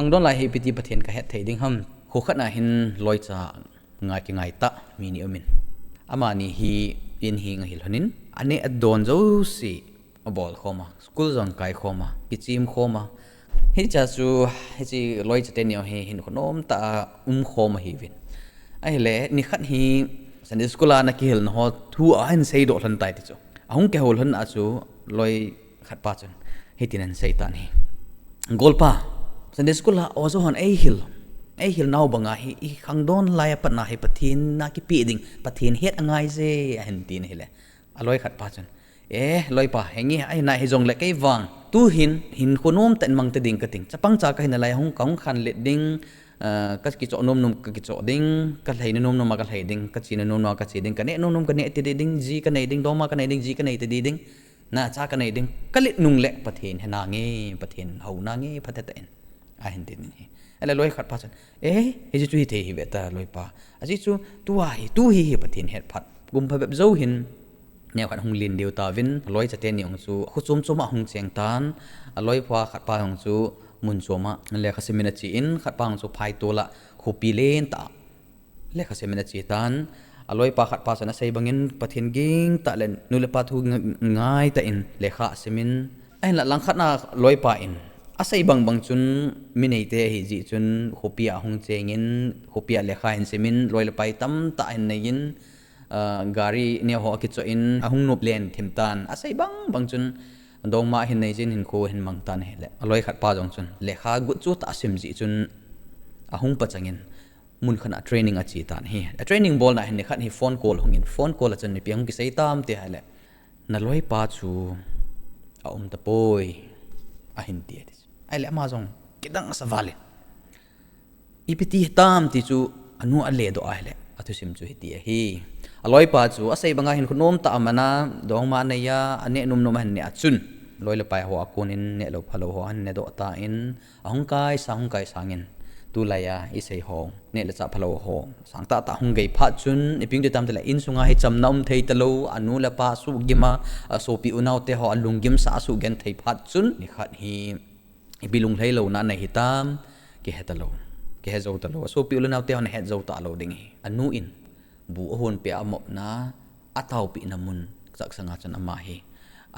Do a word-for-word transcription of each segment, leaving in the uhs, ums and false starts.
Khangdon lai hi ipi ti Pathen kahet thei ding ham. Kho khat na hin loicha ngai kingai tah mi ni um in. Amani hi in hi nga hil honin. Aneh adon jouse abol khom a, school jong kai khom a, kichim khom a. Hiche chu, hiche loicha teni hi hinkho nom tah a um khom ahiuvin. Ahile, nikhat hi Sunday school a ana kihilna ho thu ahin seidoh lhon tai ti chu. Ahung kihou lhon a chu loi khat pa chun hitin ahin sei tan ahi. Golpa, Sunday school a oja hon eihil, eihil nau banga hi, i khangdon lai a patna hi Pathen na kipe ding, Pathen het angai je ahin tin ahile. Aloi khat pa chun, "Eh, loipa, henge, ahina hijongle kei vang. Tuhin, hinkho nom tah in mang ta ding kating. Chapang cha kahina lai hung, kahung khanlet ding, ah, kakichoh nom nom kakichoh ding, kalheina nom nom a kalhei ding, kachena nom nom a kache ding, kaneh nom nom kaneh tei ding, ji kanei ding, dongma kanei ding, ji kanei tei ding, naocha kanei ding, kalet nungle Pathen hena nge, Pathen houna nge, phatah tah in." Ahin tin ahi. Ahile loi khat pa chun, "Eh, hiche chu hithei hi ve ta, loipa. Ajeh chu, tua hi, tu hi hi Pathen het phat. Kum phabep jou hin, neokhat hung len diu tauvin." Loicha teni jong chu, kho chom chom a hung cheng tan. Aloi pa khat pa jong chu, mun chom a lekha simin ache in, khat pa jong chu, phaitol a, khopi len tah a lekha simin ache tan. Aloi pa khat pa chun asei bangin Pathen ging tah le nu le pa thu ng-, ngai tah in lekha asimin. Ahinla langkhat na loipa in asei bang bang chun mi neite ahi jeh chun khopi a hung chengin, khopi a lekha ahin simin, loi le pai tamtah ahin neiyin, ah, gari neo ho akichoh in ahung nop len thim tan. Asei bang bang chun dongma ahin nei jin hinkho ahin mang tan ahile. Aloi khat pa jong chun lekha got chu tah asim jeh chun ahung pachangin mun khat a training ache tan ahi. A training bolna hin nikhat hi phone call hungin, phone call a chun ipi hung kisei tam ti ahile, "Na loipa chu aum tapoi," ahin ti ati. Ahile ama jong kidang asa val in, "Ipi ti hitam?" ti chu anu aledoh ahile, athusim chu hiti ahi. Aloipa chu asei banga hinkho nom tah a aman a, dongma anei a, aneh nom nom ahin neh a chun, loi le pai ho a konin nehlou phalou ho ahin nedoh tan, ahung kaisang, hung kaisangin, tulai a isei ho, neh le chah phalou ho, sang tah tah hung gei phat chun, ipi hung ti tam tile, insunga hi chamna um thei talou, anu le apa asuhgim a, asopi unaote ho alunggim sah a asuhgenthei phat chun, nikhat hi, ipi lunglhai louna anei hitam, kihe talou, kihe jou talou, asopi u le naote hon ahet jou talou ding ahi. Anu in, bu ahonpeh a amopna, ataopehna mun, chaksanga chun ama hi,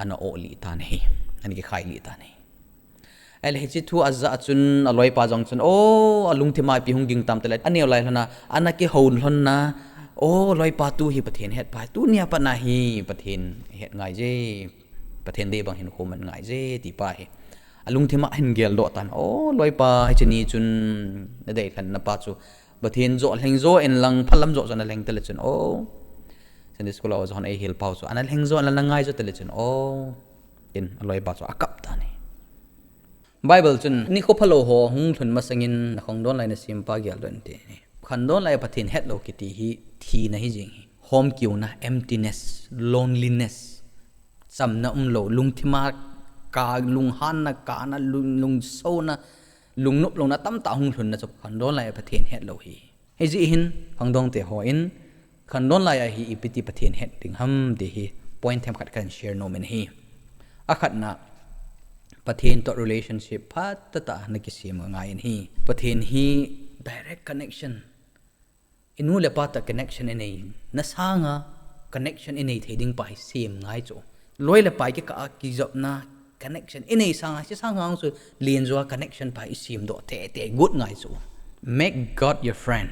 ana ohlih tan ahi, ana kikhai lih tan ahi. Ahile hiche thu ajah a chun, aloipa jong chun, o, alungthim a ipi hung ging tam tile, aneo lai lhon a, ana kihou lhon a, o, loipa tu hi Pathen het pa, tunia pat na hi Pathen het ngai je, Pathen dei bang hinkho man ngai je, ti pa hi. Alungthim a ahin geldoh tan, o, loipa, hiche ni chun, nadei lhenna pa chu, Pathen joh lheng jo in lang, phalam joh joh nalheng tale chun, o, Sunday school a oja hon eihil pau chu, ana lheng jo in lang, nangai jo tale chun, o, tin, aloipa chu akap tan ahi. Bible chun, nikho phalou ho hung lhun masangin, nakhangdon lai nasempa geldoh in ati. Khangdon lai a Pathen hetlou kiti hi, thina hijeng hi. Homkeuna, emptiness, loneliness. Chamna umlou, lungthim a ka, lunghanna, kana, lung, lungsouna, lungnop louna tamtah hung lhunna chu khangdon lai a Pathen hetlou hi. Hijeh hin, khangdongte hon, khangdon lai a hi ipi ti Pathen het ding ham ti hi, point themkhat kahin share nom in ahi. Akhatna, Pathen toh relationship phatah tah nakisem ngai in ahi. Pathen hi direct connection. Inu le ipa toh connection inei, nasanga connection inei thei ding pa hi sem ngai chu. Loi le pai kikah a kijopna connection inei sanga, hiche sanga chu lenjo a connection pa hi isemdoh teitei got ngai chu. Make God your friend.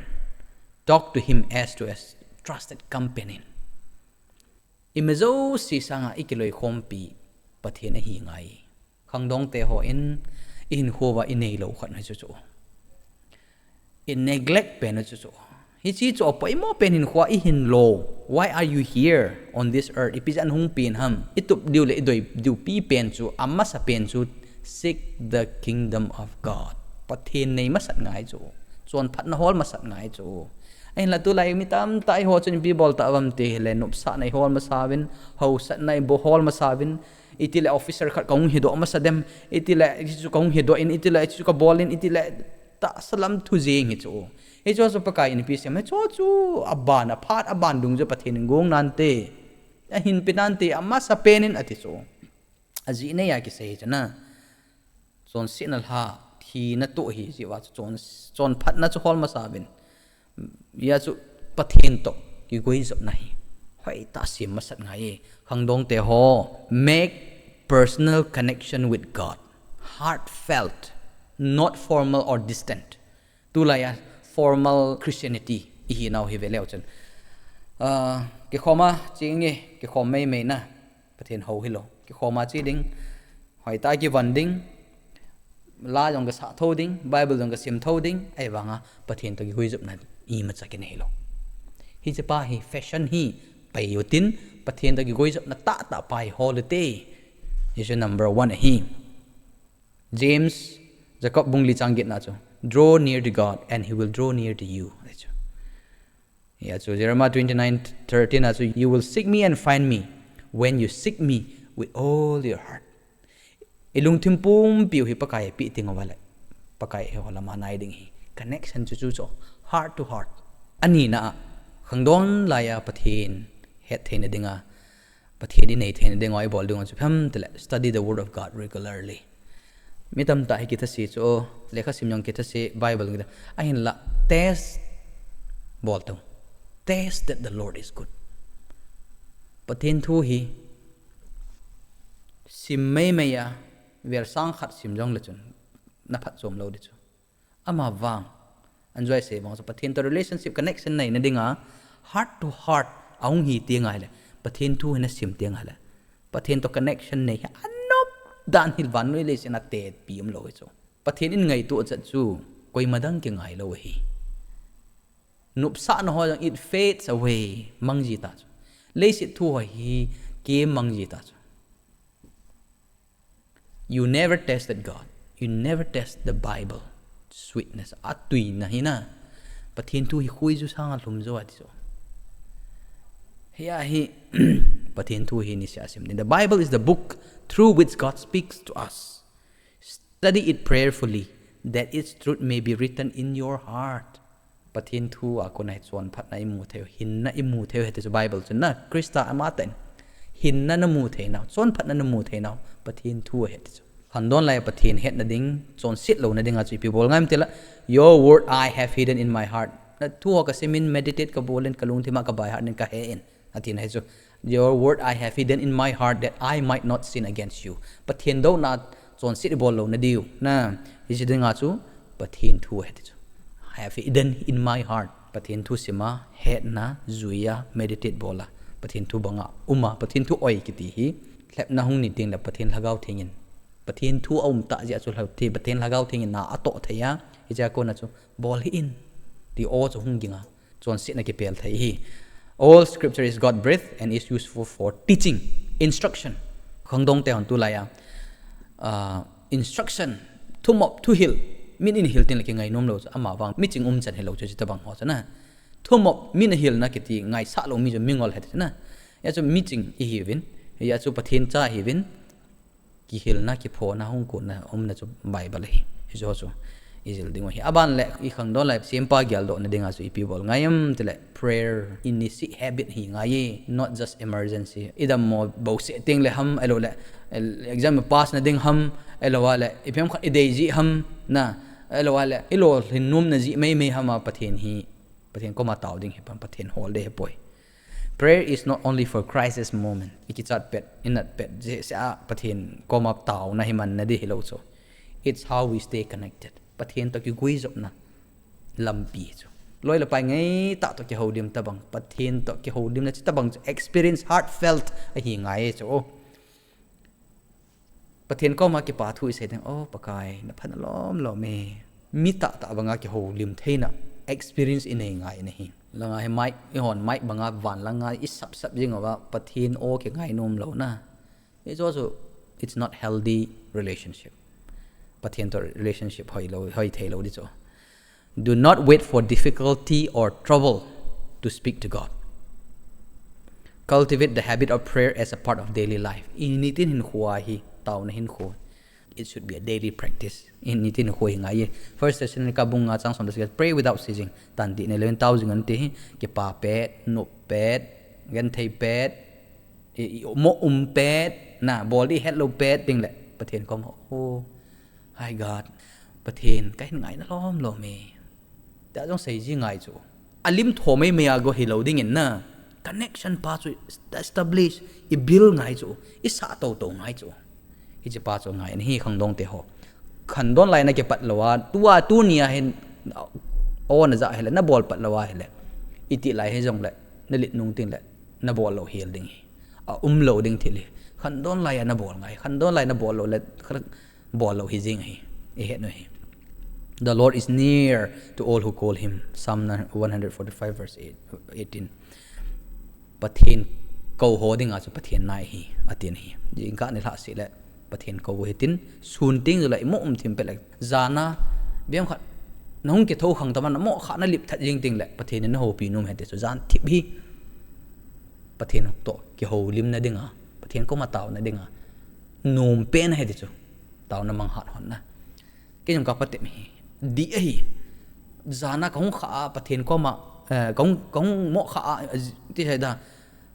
Talk to him as to a trusted companion. Ima jouse sanga ikiloikhompi Pathen ahi ngai. Khangdongte hon ihinkho uva ineilou khat hi chu chu. I neglect pen u chu chu. Hiche chu apoimo pen hinkho a ihin lou. Why are you here on this earth? Ipi jeh a nahung pen ham? Itup diu le idei diu pi pen chu, amasa pen chu, seek the kingdom of God. Pathen nei masat ngai chu. Chonphatna hol masat ngai chu. Ahinla tulai mi tamtah eiho chun ipi bol tauvam ti hile, nopsahna ihol masa uvin, hausatna ibol hol masa uvin, itile officer khat kahung hidoh masa dem, itile hichu kahung hidoh in, itile hichu kabol in, itile tahsa lam thu jeng hi chu. Hichu chu Pakai in ipi asei em, hichu chu aban, aphat aban dungjuiya Pathen in gong nante, ahin pe nante, amasa pen in ati chu. Ajeh nei a kisei hi chu na. Chonsetna lha, Thina toh hi jeh uva chu chon, chonphatna chu hol masa uvin. Hia chu Pathen toh kiguijopna hi hoitah a sem masat ngai e. Khangdong te ho, make personal connection with God. Heartfelt, not formal or distant. Tulai a formal Christianity ihinau hi veleu chun. Ah, kikhoma che inge, kikhom meimei na. Pathen hou hilou. Kikhoma che ding. Hoitah a kivon ding. La jong kasah thou ding, Bible jong kasim thou ding, ahivanga Pathen toh kiguijopna imacha kinei hilou. Hiche pa hi fashion hi pai utin, Pathen toh kiguijopna tahtah pa hi hol ute. Hichu number one ahi. James, Jacob bung li chang get na chu, "Draw near to God and he will draw near to you." Ahi chu. Hia chu Jeremiah twenty-nine thirteen a chu, "You will seek me and find me when you seek me with all your heart." I lungthim pumpiu hi Pakai a peh teng uva le, Pakai hi ho lama nai ding ahi. Connection chu chu chu, heart to heart. Anina a, khangdong lai a Pathen het theina dinga, Pathen i nei theina dinga i bol dinga chu ipi ham tile, study the word of God regularly. Mi tamtah hi kithase chu, lekha sim jong kithase, Bible jong kithase, ahinla test bol tau. Test that the Lord is good. Pathen thu hi sim meimei a, vel sang khat sim jongle chun na phatchom lou ding chu. Amavang, anjoi sei vang chu Pathen toh relationship connection neina dinga, heart to heart ahung hi teng ahile, Pathen thu hi na sim teng ahile, Pathen toh connection nei hi anop dan hi vannoi leiset a tetpi umlou hi chu. Pathen in ngaito chet chu koima dang kingai lou ahi. Nopsahna ho jong, it fades away, mang ji ta chu. Leiset thu ho hi kimang ji ta chu. You never tested God. You never test the Bible. Sweetness. Atuina hi na. Pathen thu hi khuiju sanga lhum jo ati chu. Hia hi Pathen thu hi niseh a sim ding. The Bible is the book through which God speaks to us. Study it prayerfully, that its truth may be written in your heart. Pathen thu a kona hi chonphatna i mu thei u, hinna i mu thei u ahi ti chu Bible chun na, Christa amatah in hinna na mu theinau, chonphatna na mu theinau, Pathen thu ahi ti chu. Khangdong lai Pathen hetna ding, chonset louna dinga chu ipi bol ngai em tile, "Your word I have hidden in my heart." Na thu ho kasimin, meditate kabol in, kalungthim a kabaihat in, kahe in. Atina hi chu, "Your word I have hidden in my heart that I might not sin against you." Pathen douna chonset i bol louna diu. Na, hiche dinga chu Pathen thu ahi ti chu. "I have hidden in my heart." Pathen thu sima, hetna, juiya, meditate bola, Pathen thu banga uma, Pathen thu oi kiti hi lhepna hung ni tengle Pathen Lhagao Theng in, Pathen thu aum tah jeh a chu lhau thi, Pathen Lhagao Theng in na atoh thei a, hiche a kona chu bol hih in ti aw chu hung ging a. Chonsetna kipel thei hi. All scripture is God breathed and is useful for teaching, instruction. Khangdong te hon tulai a, ah, instruction, thumop, thuhil, min in hil tengle kingai nom lou chu, amavang miching umchan hilou chu, chuti bang ho chu na. Thumop, min ahilna kiti ngaisah lou mi chu mingol ahi ti chu na. Hia chu miching ihiuvin, hia chu Pathen cha ihiuvin, kihilna, kiphona, hung kona umna chu Bible ahi. Hiche ho chu i jil ding u ahi. Aban le i khangdong lai sempa geldohna dinga chu ipi bol ngai em tile, prayer i niseh habit hi ngai e, not just emergency. I dammo bouseh tengle ham, ahilou le exam pass na ding ham, ahilou le ipi ham khat i dei jeh ham na, ahilou le i lolhin nomna jeh meimei ham a Pathen hi, Pathen koma tao ding hi pon, Pathen hol ding hi poi. Prayer is not only for crisis moment. I kichat pet, i nat pet jeh seh a Pathen koma taona hi manna ding hilou chu. It's how we stay connected. Pathen toh kiguijopna lampi chu. Loi le pai ngeitah toh kihoulim tobang, Pathen toh kihoulimna chu tobang chu experience heartfelt ahi ngai chu. Pathen koma kipa thu i sei ding, "O Pakai, na phatna lom lom e." Mi tahtah banga kihoulim theina experience i nei ngai in ahi. Langa hi mic, i hon mic banga van langa i sap sap jing uva Pathen aw kingai nom louna. It's also, it's not healthy relationship. Pathen toh relationship hoi lou, hoi thei lou ding chu. Do not wait for difficulty or trouble to speak to God. Cultivate the habit of prayer as a part of daily life. I nitin hinkho a hi, taona hinkho. It should be a daily practice. I nitin hinkho hi ngai e. First Thessalonica bung nga chang som le sagi, "Pray without ceasing." Tantih neilou in tao jing un ti hi, kipa pet, nop pet, genthei pet, i, i, mo um pet, na, bol ding het lou pet, ding le, Pathen kom, "Oh, hi God, Pathen kahin ngaina lom lom e, tia jong seiji ngai chu. Alim tho mai mai a go hilou dingin na, connection pa chu establish, i build ngai chu, i sah tou tou ngai chu. Hiche pa chu ngai ahi khangdong te ho. Khandon lai na kipat lou a, tua tunia hin, o na ja hile, na bol pat lou a hile, iti lai hijongle, na lit nung tengle, na bol lou hel ding hi. A um lou ding thil hi. Khandon lai a na bol ngai, khandon lai na bol lou le, bol lou hi jing ahi. I het nu hi. The Lord is near to all who call him. Psalm one forty-five verse eight, eighteen. Pathen kou ho dinga chu Pathen nai ahi, atin ahi. Jingkah nilhah seh le Pathen kou u hitin, sun teng jule i mo um thim pet le, jana, biang khat, na hung kithou khang tama na mo kha na lip that jing tengle, Pathen in na houpi nom ahi ti chu, jan thip hi. Pathen toh kihoulimna dinga, Pathen koma taona dinga, nom pen ahi ti chu, taona mang hat hon na. Kei jong ka patep hi, dih ahi. Jana ka hung kha a, Pathen koma, eh, ka hung, ka hung mo kha a, eh, ti sei da,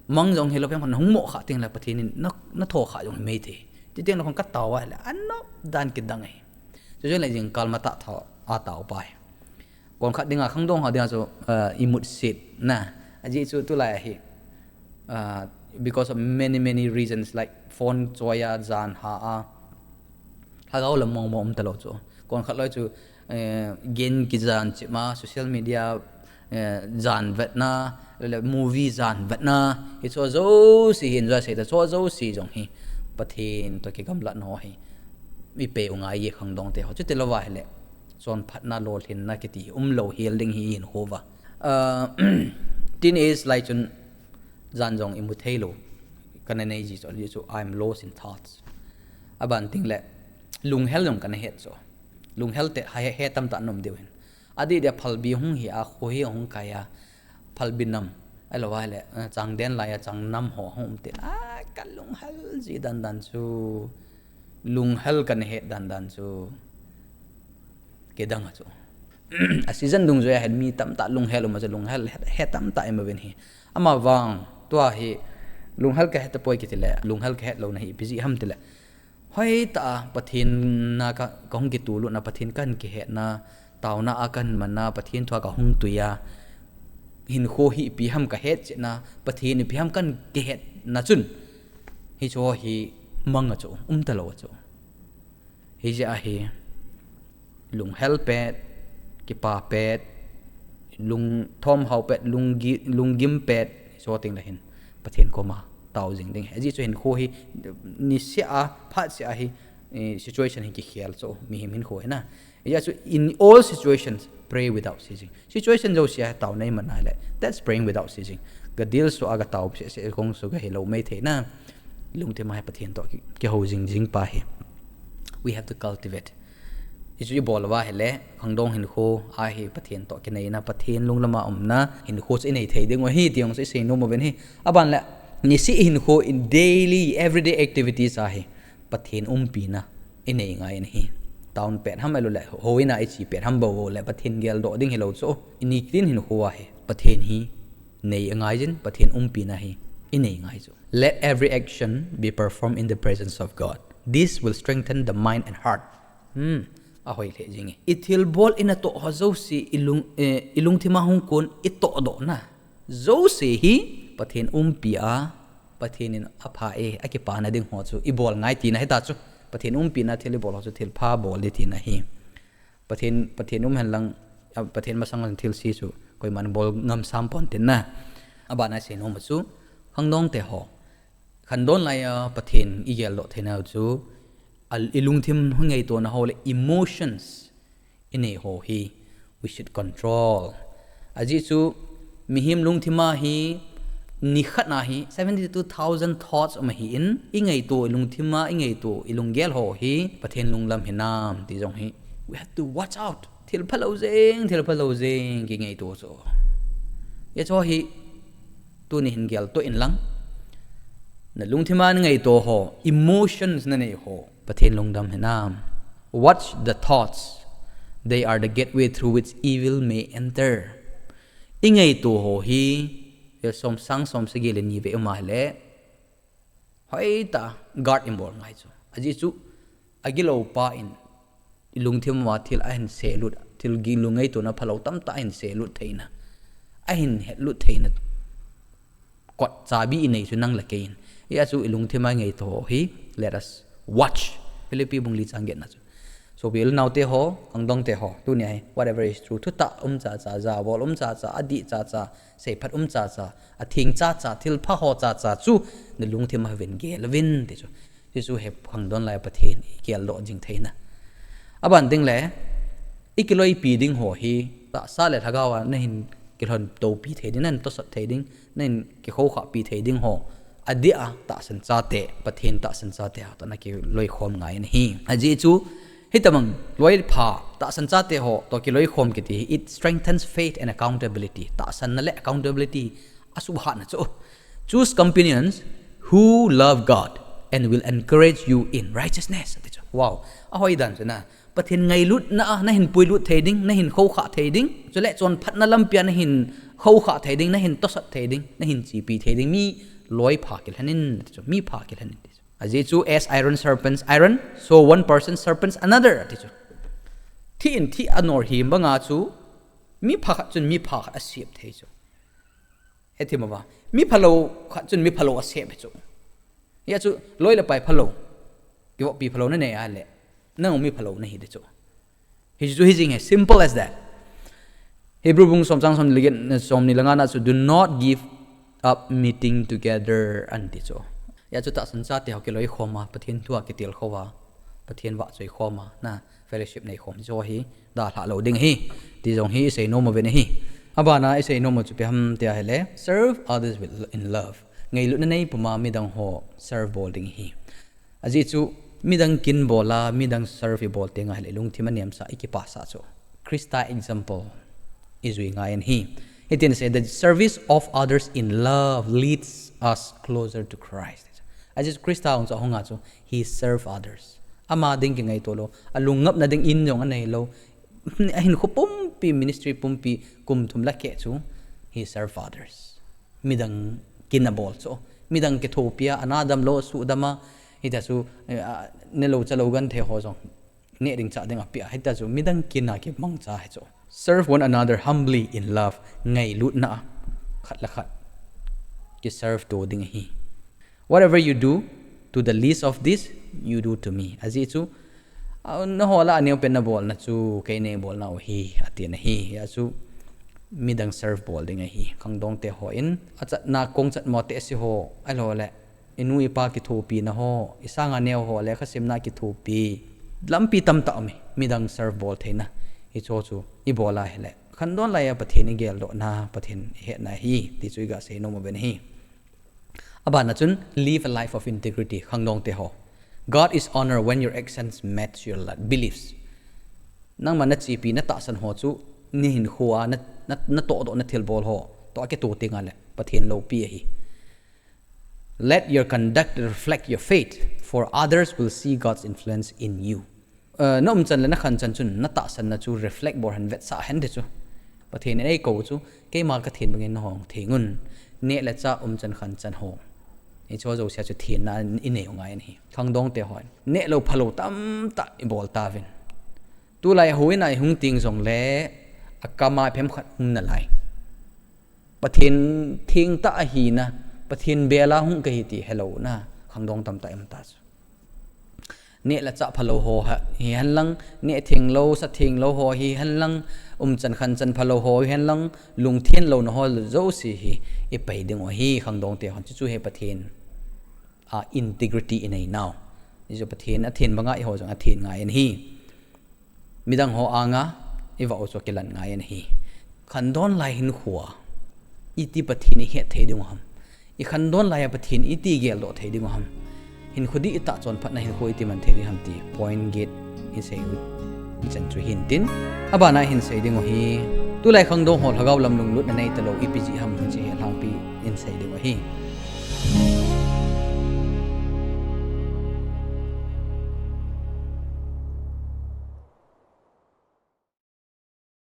mang jong hilou pen khat na hung mo kha tengle Pathen in na, na tho kha jong hi mai thei. Ti tengle kong ka tao a le, anop dan kidang ahi. Chu jong le jingkah matah tha a tao pa hi. Kon khat dinga khangdong ho dinga chu, eh, i mut sit na. Ajeh chu tulai ahi. Uh, because of many, many reasons like phone choi a, jan ha a. Lhagao lam mong mong um talou chu. Kon khat loi chu, eh, game kijan chip ma, social media, eh, jan vetna, le movie jan vetna. Hicho jouse hi enjoy sei ta, hicho jouse jong hi Pathen toh kigamlat na ho hi i pe u ngai e khangdong te ho. Chuti lou va hile, chonphatna lolhinna kiti um lou hel ding hi hinkho va. Uh, teenage lai chun jan jong i mu thei lou. Kana nei ji chu, ji chu, I'm lost in thoughts. Aban tengle, lunghel jong kana het chu. Lunghel te, he, he tamtah na um diu hin. Adeh dia phalbi hung hi a, kho hi hung kai a, phalbi nam. Ahilou va hile, eh, chang den lai a, chang nam ho hung um tengle, ah, ka lunghel ji dan dan chu. Lunghel kana het dan dan chu. Kidang a chu. A season dungjui a hin mi tamtah lunghel um a chu, lunghel he, he tamtah i um uvin hi. Ama vang, tua hi, lunghel ka het tapoi kiti le, lunghel ka het louna hi, ipi jeh ham ti le. Hoitah a, Pathen na ka, ka hung kitoh lutna, Pathen kahin kihetna, taona a kahin manna, Pathen thu a ka hung tui a, hinkho hi ipi ham ka het chetna, Pathen ipi ham kahin kihetna chun, hicho hi mang a chu, um talou a chu. Hijeh a hi, lunghel pet, kipa pet, lungthom hao pet, lunggi-, lunggim pet, hicho tengle hin, Pathen koma tao jing ding. Ajeh chu hinkho hi, niseh a, phatseh a hi, eh, situation hi kikhel chu, mihem hinkho hi na. Hijeh chu, in all situations, pray without ceasing. Situation jouse a taona i man a le, that's praying without ceasing. Ka deal su a ka tao seh seh kong su ka hilou mai thei na. Lungthim a hi Pathen toh ki, kihou jing jing pa hi. We have to cultivate. Hichu i bol uva hile, khangdong hinkho a hi Pathen toh kineina, Pathen lunglam a umna, hinkho chu i nei thei diu ahi, ti jong chu i sei nom uvin hi. Aban le, niseh hinkho in daily, everyday activities a hi, Pathen umpina i nei ngai in ahi. Town pet ham ahilou le, houin a i che pet ham bou le, Pathen geldoh ding hilou chu. I nitin hinkho a hi, Pathen hi nei angai jin, Pathen umpina hi i nei ngai chu. Let every action be performed in the presence of God. This will strengthen the mind and heart. Hmm, ahoi lheh jing e. I thilbol i natoh ho jouse i lung, eh, i lungthim a hung kon i tohdoh na. Jouse hi Pathen umpi a, Pathen in apha e, akipana ding ho chu i bol ngai tina hita chu. Pathen umpina thil i bol ho chu thilpha bol ding tina hi. Pathen, Pathen um hen lang, a, Pathen masang a thilse chu koiman bol ngam sam pon tin na. Abana i sei nom u chu, khangdong te ho. Khangdong lai a Pathen i geldoh theina u chu, a, i lungthim hung ngaito na ho le emotions i nei ho hi, we should control. Ajeh chu, mihem lungthim a hi, nikhat na hi, seventy-two thousand thoughts um ahi in, i ngaito, i lungthim a, i ngaito, i lunggel ho hi, Pathen lunglam hinam, ti jong hi. We have to watch out. Thil phalou jeng, thil phalou jeng, kingaito chu. Hicho hi, tuni hin geltoh in lang. Na lungthim a na ngaito ho, emotions na nei ho. Pathen lungdam hinam. Watch the thoughts. They are the gateway through which evil may enter. I ngaito ho hi, i som sang som sagi le ni ve um a le. Hoitah a guard i bol ngai chu. Ajeh chu, agilou pa in, ilungthim uva thil ahin selut, thil gi lungngaitona phalou tamtah ahin selut theina, ahin hetlut theina kot chabi inei chu nang le kei in. Hijeh chun ilungthim a ngaito hi, let us watch. Philippi bung li chang get na chu. Sopi le naote ho, khangdongte ho, tunia hi, whatever is true, thutah um chacha, jabol um chacha, adih chacha, seiphat um chacha, atheng chacha, thilpha ho chacha chu nalungthim a uvin gel uvin ti chu. Hichu hi khangdon lai a Pathen igeldoh jing theina. Aban ding le, ikiloipi ding ho hi, tahsa le lhagao a nahin kilhontopi thei ding, nahin tosot thei ding, nahin kikhoukhahpi thei ding ho, adeh a tahsan chate, Pathen tahsan chate ho toh nakiloikhom ngai ahi. Ajeh chu, hitabang loipha, tahsan chate ho toh kiloikhom kiti hi, it strengthens faith and accountability. Tahsanna le accountability asuhhatna chu. Choose companions who love God and will encourage you in righteousness, ati chu. Wow, ahoidan chu na. Pathen ngailutna a nahin puilut thei ding, nahin khoukhah thei ding, chule chonphatna lampia nahin khoukhah thei ding, nahin tosot thei ding, nahin chepi thei ding mi loipha kilhen in, ati chu, mipha kilhen in, ati chu. Ajeh chu, as iron sharpens iron, so one person sharpens another, ati chu. Thi in thi anor hi banga chu, mipha khat chun mipha khat asep thei chu. Hethem uva, miphalou khat chun miphalou asep hi chu. Hijeh chu, loi le pai phalou, kivoppi phalou nanei a le, nang miphalou nahi ding chu. Hichu hijing hi, simple as that. Hebrew bung som chang somni le get, somni le nga na chu, do not give up meeting together, ati chu. Hijeh chu tahsan chate ho kiloikhom a, Pathen thu a kitilkhou a, Pathen vahchoi khom a, na fellowship neikhom chu hi, dalha lou ding ahi, ti jong hi isei nom uvin ahi. Abana isei nom u chu ipi ham tia ahile, serve others with, in love. Ngailutna nei puma midang ho serve bol ding ahi. Ajeh chu midang kin bol a, midang serve ibol teng ahile lungthim anemsa, ikipasah chu Christa example ijui ngai ahi. Hitin asei, the service of others in love leads us closer to Christ. Ajeh chu Christa hung chu ahung a chu, he serve others. Ama ding kingaito lou, alungngapna ding in jong anei lou. Ahinkho pumpi, ministry pumpi, kum thum le keh chu, he serve others. Midang kin abol chu, midang kithopi a, ana damlou asuhdam a, hitia chu, eh, a, nelou chalou genthei ho jong neh ding chah ding apeh a, hitia chu midang kin a kimangcha hi chu. Serve one another humbly in love, ngailutna a, khat le khat kiserve to ding ahi. Whatever you do to the least of this, you do to me. Ajeh chu, a, nangho lah a aneopen nabolna chu kei neibolnau ahi, atina ahi. Hijeh chu midang serve bol ding ahi. Khangdongte hon achatna kong chatmo tehse ho, ahilouleh inu ipa kithopina ho, isanga neo ho, lekhasimna kithopi, lampi tamtah um e, midang serve bol theina. Hicheho chu ibol a ahile, khangdon laiya Pathen igeldohna, Pathen ihetna ahi, ti chu iga seinom uvin ahi. Abana chun, live a life of integrity, khangdongte ho. God is honored when your actions match your li-, beliefs. Nangma nachepi, natahsan ho chu, nahinkhoa, na, na, natohdoh, nathilbol ho toh akitoh tengle, Pathen loupi ahi. Let your conduct reflect your faith, for others will see God's influence in you. Eh, naumchan le nakhanchan chun natahsanna chu reflect bol hen, vetsah hen ti chu. Pathen in eikou chu, keima kathen bangin nahung thengun. Neh le chah, umchan khanchan ho, hicheho jousea chu thenna inei u ngai ahi. Khangdongte hon nehlou phalou tamtah ibol tauvin. Tulai houin a ihung teng jongle, akam a phem khat um nalai. Pathen thengtah ahina, Pathen bela hung kahi ti helouna khangdong tamtah ium ta chu. Neh le chah phalou ho hihen lang, neh thenglou, sa thenglou ho hihen lang, umchan khanchan phalou ho hihen lang, lungthenlouna ho jouse hi ipai dingu ahi khangdongte hon, chuchu hi Pathen a integrity inei nau. Hichu Pathen athen banga eiho jong athen ngai ahi. Midang ho anga ivah u chu akilan ngai ahi. Khangdon lai hinkhoa iti Pathen ihet thei dingu ham? Ikhangdon laiya Pathen iti igeldoh thei dingu ham? Hinkho dih itah chonphatna hinkho iti man thei ding ham ti point get isei u ichan chu hintin. Abana hinsei dingu ahi. Tulai khangdong ho lhagao lam lunglutna neitalou ipi jeh ham hiche hi alhangpi in sei dingu ahi.